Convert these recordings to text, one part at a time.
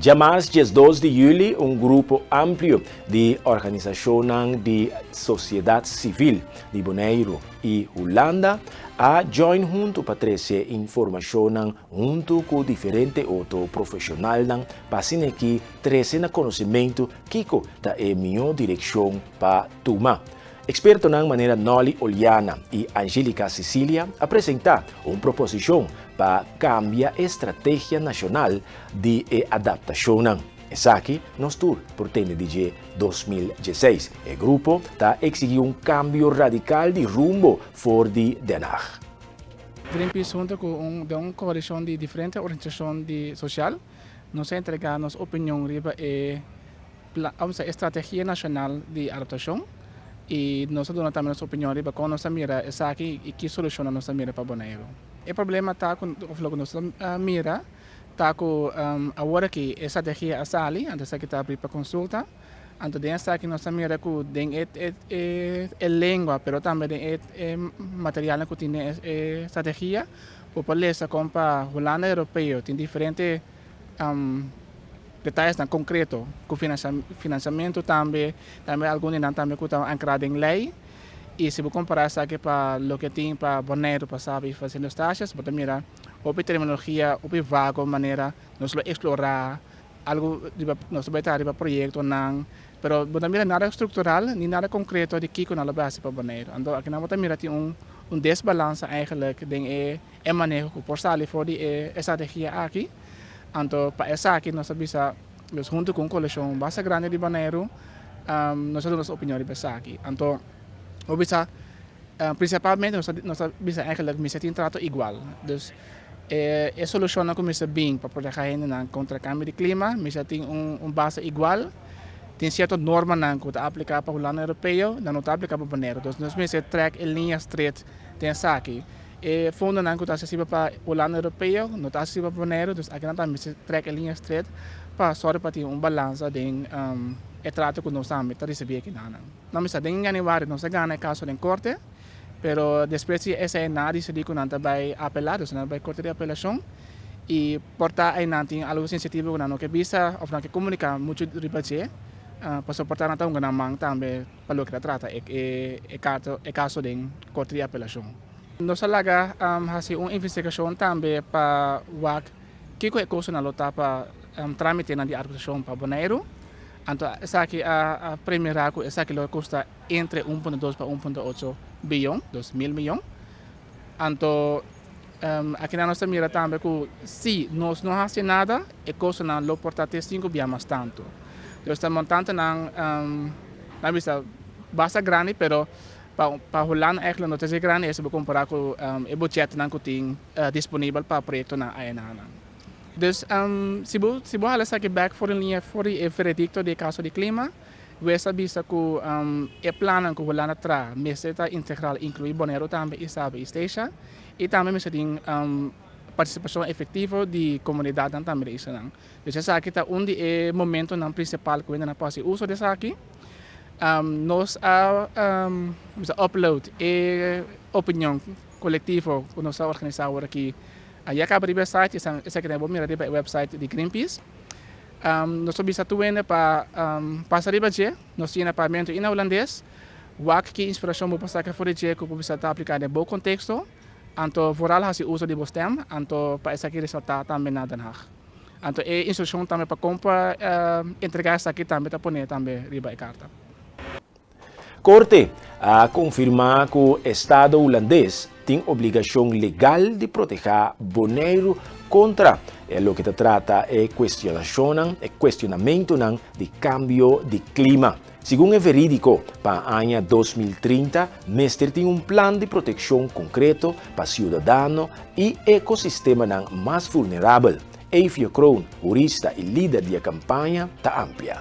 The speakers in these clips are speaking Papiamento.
Djamars 12 di yüli, un grupo amplio di organisashonnan di sosiedat sivil di Boneiru i Hulanda a join huntu pa trese informashonnan huntu ku diferente otro profeshonalnan pa asina aki trese na konosementu kiko ta e mihó direkshon pa tuma. Ekspertonan manera Nolly Oliana i Angelica Cecilia a presentá un proposishon pa kambia e strategia nashonal di e adaptashonnan. Esaki nos tur por tende di dje 2016. E grupo ta eksigí un kambio radikal di rumbo for di Den Haag. Greenpeace hunto ku un den un koalishon di diferente organisashon di sosial nos a entregá nos opinion riba e Vamos a strategia nashonal di adaptashon i nos a duna tambe nos opinion riba kon nos ta mira esaki i ki solushonnan nos ta mira pa Boneiru. E problema ta ku òf loke nos ta mira ta ku awor aki e strategia a sali, anto esaki ta abri pa konsulta, anto den esaki nos ta mira ku den e e lengua pero tambe den e e materialnan ku tin den e strategia bo por lesa kon pa Hulanda Europeo tin diferente Detayesnan konkreto ku finansiamentu tambe, tambe algun di nan tambe ku ta ankrá den lei. I si bo kompará esaki pa loke tin pa Boneiru pa Saba i pa Sint Eustatius, bo ta mira hopi terminologia, hopi vago manera nos lo eksplorá algu riba, nos ta bai traha riba proyektonan, pero bo ta mira nada struktural ni nada konkreto di kiko nan lo bai hasi pa Boneiru. Anto akinan bo ta mira tin un desbalansa eigenlijk den e E maneho ku por sali for di e estrategia aki. Anto pa esaki nos a bisa nos huntu ku un kolekshon basta grandi di Boneiru nos a duna nos opinion riba esaki. Anto bo bisa prinsipalmente nos a bisa eigenlijk mester tin trato igual. Dus e solushonnan ku mester bin pa proteha hendenan kontra kambio di klima mester tin un base igual. Tin sierto normanan ku ta apliká pa Hulanda Europeo nan no ta apliká pa Boneiru. Dus nos mester trèk e liña stret den esaki. E fondonan ku ta asesibel pa Hulanda Europeo no ta asesibel pa Boneiru, dus akinan tambe mester trek e liña stret pa sòru pa tin un balansa den e trato ku nos tambe ta risibí akinan. Nan bisa den yanüari nos a gana e kaso den korte, pero despues di esei nan a disidí ku nan ta bai apelá, dus nan a bai korte di apelashon i por ta einan tin algu sensitivo ku nan no ke bisa òf nan ke komuniká muchu riba dje, pasobra por ta nan ta hunga nan man tambe. Pa loke ta trata e kaso den Korte di Apelashon. Nos a laga hasi un investigashon tambe pa wak kiko e kostonan lo ta pa trámitenan di arbitrashon pa Boneiru. Anto esaki a premirá ku esaki lo kosta entre 1.2 pa 1.8 biyon, dus mil miyon. Anto akinan nos ta mira tambe ku si nos no hasi nada e kostonan lo por ta te sinku bia mas tantu. Dus ta montantenan nan bisa basta grandi pero pa Hulanda eigenlijk no ta así grandi si bo kompara ku e buchetnan ku tin disponibel pa proyektonan ayenanan. Dus si bo si bo hala esaki bek for di liña for di e veredikto di e kaso di klima, Wes a bisa ku e plannan ku Hulanda traha mester ta integral, inkluí Boneiru tambe i Saba i Statia, i tambe mester tin partisipashon efektivo di komunidatnan tambe di islanan. Dus esaki ta un di e momentonan prinsipal ku hendenan por hasi uso di esaki. Nos a upload e opinion kolektivo ku nos a organisá awor aki ya kaba riba e site, esaki tambe bo mira riba e website di Greenpeace. Nos ta bisa tur hende pa pasa riba dje. Nos tin na papiamentu i na hulandes. Wak ki inspirashon bo por saka for di dje ku bo bisa ta apliká den bo konteksto. Anto vooral hasi uso di bo stem, anto pa esaki resaltá tambe na Den Haag. Anto e instrukshon tambe pa kon pa entregá esaki tambe ta poné tambe riba e karta. Korte a konfirmá ku Estado Hulandes tin obligashon legal di protehá Boneiru kontra e loke ta trata e kuestionashonnan, e kuestionamentunan di kambio di klima. Segun e verídiko, pa aña 2030 mester tin un plan di protekshon konkreto pa siudadano i ekosistemanan mas vulnerabel. Eefje Kroon, hurista i lider di e kampaña, ta amplia.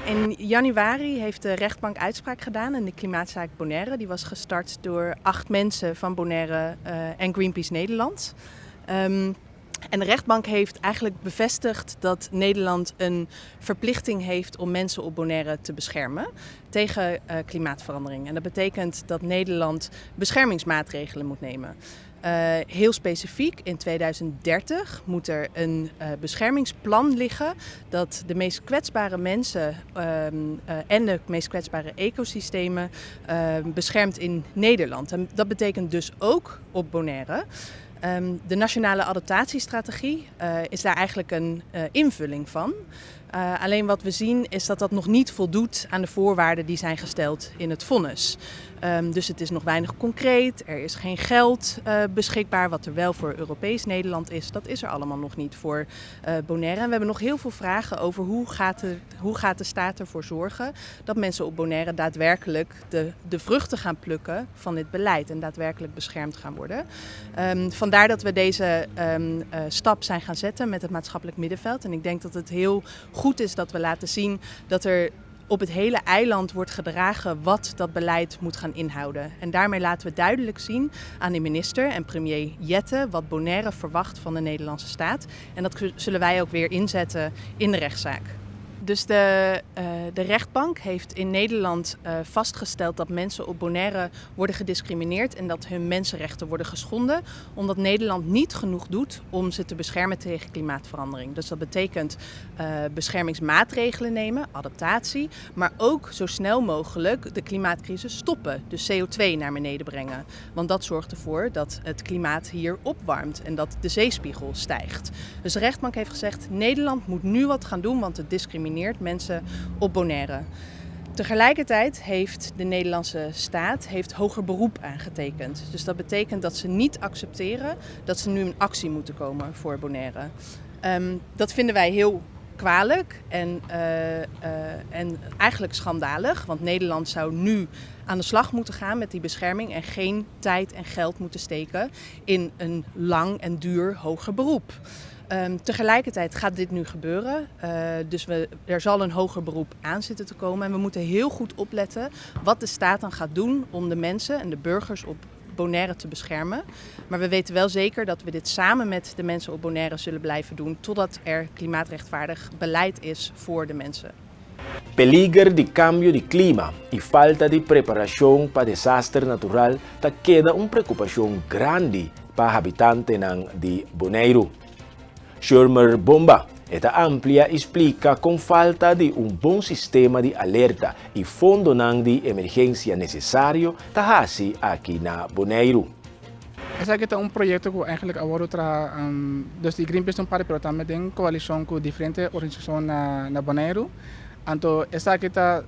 In januari heeft de rechtbank uitspraak gedaan in de klimaatzaak Bonaire. Die was gestart door acht mensen van Bonaire en Greenpeace Nederland. En de rechtbank heeft eigenlijk bevestigd dat Nederland een verplichting heeft om mensen op Bonaire te beschermen tegen klimaatverandering. En dat betekent dat Nederland beschermingsmaatregelen moet nemen. Heel specifiek, in 2030 moet er een beschermingsplan liggen dat de meest kwetsbare mensen en de meest kwetsbare ecosystemen beschermt in Nederland. En dat betekent dus ook op Bonaire. De nationale adaptatiestrategie is daar eigenlijk een invulling van. Alleen wat we zien is dat dat nog niet voldoet aan de voorwaarden die zijn gesteld in het vonnis. Dus het is nog weinig concreet, er is geen geld beschikbaar, wat er wel voor Europees Nederland is. Dat is er allemaal nog niet voor Bonaire. En we hebben nog heel veel vragen over hoe gaat de staat ervoor zorgen dat mensen op Bonaire daadwerkelijk de vruchten gaan plukken van dit beleid en daadwerkelijk beschermd gaan worden. Vandaar dat we deze stap zijn gaan zetten met het maatschappelijk middenveld. En ik denk dat het heel goed is dat we laten zien dat er op het hele eiland wordt gedragen wat dat beleid moet gaan inhouden. En daarmee laten we duidelijk zien aan de minister en premier Jetten wat Bonaire verwacht van de Nederlandse staat. En dat zullen wij ook weer inzetten in de rechtszaak. Dus de rechtbank heeft in Nederland vastgesteld dat mensen op Bonaire worden gediscrimineerd en dat hun mensenrechten worden geschonden, omdat Nederland niet genoeg doet om ze te beschermen tegen klimaatverandering. Dus dat betekent beschermingsmaatregelen nemen, adaptatie, maar ook zo snel mogelijk de klimaatcrisis stoppen. Dus CO2 naar beneden brengen. Want dat zorgt ervoor dat het klimaat hier opwarmt en dat de zeespiegel stijgt. Dus de rechtbank heeft gezegd: Nederland moet nu wat gaan doen, want het discrimineert mensen op Bonaire. Tegelijkertijd heeft de Nederlandse staat hoger beroep aangetekend. Dus dat betekent dat ze niet accepteren dat ze nu in actie moeten komen voor Bonaire. Dat vinden wij heel kwalijk en eigenlijk schandalig. Want Nederland zou nu aan de slag moeten gaan met die bescherming en geen tijd en geld moeten steken in een lang en duur hoger beroep. Tegelijkertijd gaat dit nu gebeuren. Dus er zal een hoger beroep aan zitten te komen. En we moeten heel goed opletten wat de staat dan gaat doen om de mensen en de burgers op Bonaire te beschermen. Maar we weten wel zeker dat we dit samen met de mensen op Bonaire zullen blijven doen totdat er klimaatrechtvaardig beleid is voor de mensen. Peliger di kambio di klima i falta di preparashon pa desaster natural ta keda un preokupashon grandi pa habitantenan di Boneiru. Shermer Bomba ta amplia i splika ku falta di un bon sistema di alerta i fondonan di emergensia nesesario ta hasi aki na Boneiru. Esaki ta un proyekto ku eigenlijk awor tra dus di Greenpeace un parti, pero tambe den koalishon ku diferente organisashon na Boneiru. Anto esaki ta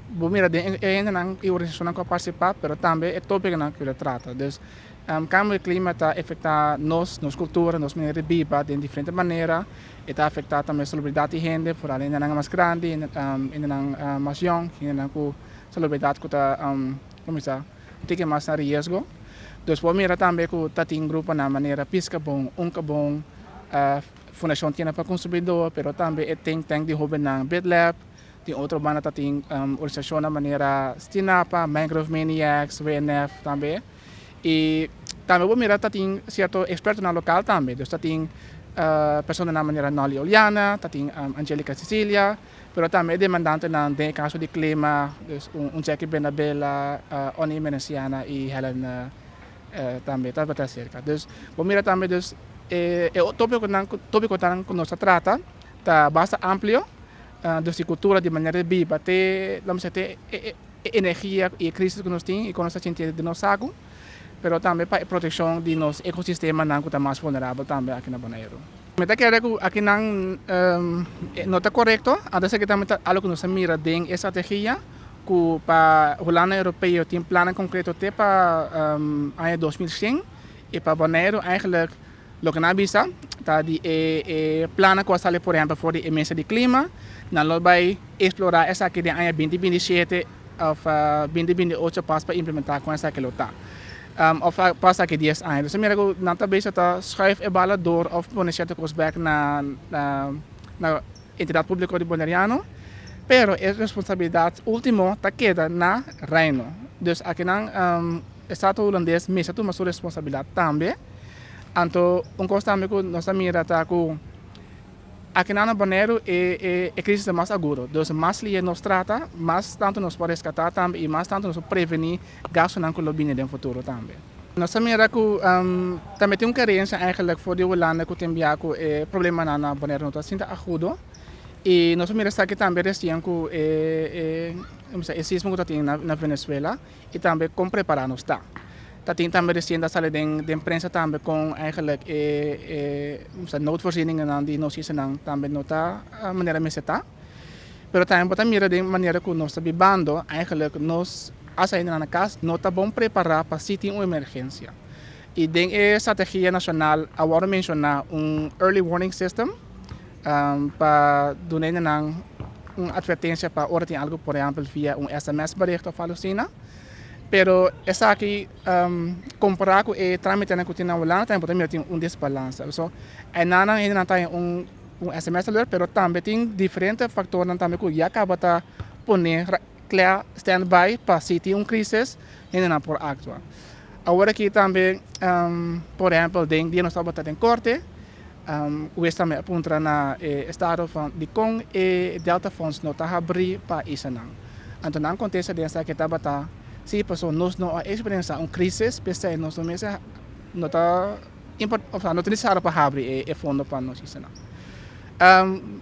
bo mira den e organisashon ku partisipá, pero tambe e tópikonan ku e ta trata. Dus kambio di klima ta afektá nos, nos kultura, nos manera di biba di diferente manera. E ta afektá tambe salubridat di hende, vooral hendenan mas grandi, hendenan mas yòn, hendenan ku salubridat ku ta kon bisa, tin mas na riesgo. Dus bo mira tambe ku ta tin gruponan manera Piskabon, Unkabon, Fundashon Tienda pa Konsumidó, pero tambe e think tank di hóbennan BitLab, di otro banda ta tin organisashon manera Stinapa, Mangrove Maniacs, WNF tambe. I tambe bo mira ta tin sierto ekspertonan lokal tambe. Dus ta tin personanan manera Nolly Oliana, ta tin Angelica Cecilia, pero tambe demandantenan den kaso di klima, dus un Jackie Benabella, Oni Menenciana i Helen tambe tabata serka. Dus bo mira tambe dus e tópikonan ku nos ta trata ta basta amplio, dus di kultura, di manera di biba, te, laten we te energia i krísis ku nos tin i ku nos ta sinti den nos saku, pero tambe pa protekshon di nos ekosistemanan ku ta mas vulnerabel tambe aki na Boneiru. Mi ta kere ku akinan no ta korekto, anto esaki tambe ta algu ku nos a mira den e strategia ku pa Hulanda Europeo tin plannan konkreto te pa aña 2100 i pa Boneiru eigenlijk loke nan a bisa ta di e plannan ku a sali, por ehèmpel, for di e mesa di klima, nan lo bai eksplorá esaki den aña 2027 òf 2028 pas pa implementá kon esaki lo ta. Òf pas aki 10 aña. Dus mira ku nan ta bezig ta schuif e bala door òf pone sierto kos bèk na entidat públiko di boneriano, pero e responsabilidat último ta keda na Reino. Dus akinan Estado hulandes mester tuma su responsabilidat tambe. Anto un kos tambe ku nos a mira ta ku akinan na Boneiru e krísis ta mas agudo. Dus mas lihe nos trata, mas tantu nos por reskatá tambe i mas tantu nos por prevení gastunan ku lo bini den futuro tambe. Nos a mira ku tambe tin un karensia eigenlijk for di Hulanda ku tin bia ku e problemanan na Bonaire no ta sinta agudo i nos a mira esaki tambe resien ku e e sismo ku ta tin na Venezuela i tambe kon prepará nos ta. Ta tin tambe resien ta sali den den prensa tambe kon eigenlijk e e noodvoorzieningennan di nos islanan tambe no ta manera mester ta. Pero tambe bo ta mira den manera ku nos ta bibando, eigenlijk nos as ainda na kas no ta bon prepará pa si tin un emergensia. I den e strategia nashonal a wòrdu menshoná un early warning system pa duna hendenan un atvertensia pa ora tin algu, por ehèmpel via un sms bericht òf algu asina. Pero esaki kompará ku e trámitenan ku tin na Hulanda tambe bo ta mira tin un desbalansa. So einan hendenan ta haña un. Un sms alert, pero tambe tin diferente factornan tambe cu ya caba ta pone cla stand by pa si tin un crisis hendenan por actua. Awor aki tambe por ehempel den dia nos tabata den corte hues tambe a puntra na e estado van dicon e Delta Fonds no ta habri pa islanan. Anto nan contesta den esaki tabata si pasobra nos no a experiencia un crisis p'esei nos no mester no ta Osea, no ta nesesario pa habri e fondo pa nos islanan.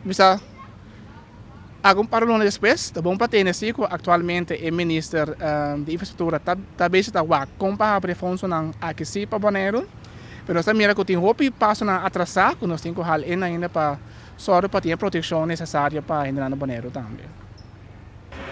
Bisa algun par di luna despues ta bon pa tene si ku aktualmente e minister di infrastruktura ta bezig ta wak kon pa habri e fondonan aki si pa Boneiru. Pero nos ta mira ku tin hopi pasonan atrasá ku nos tin ku hal in ainda pa sòru pa tin e protekshon nesesario pa hendenan na Boneiru tambe.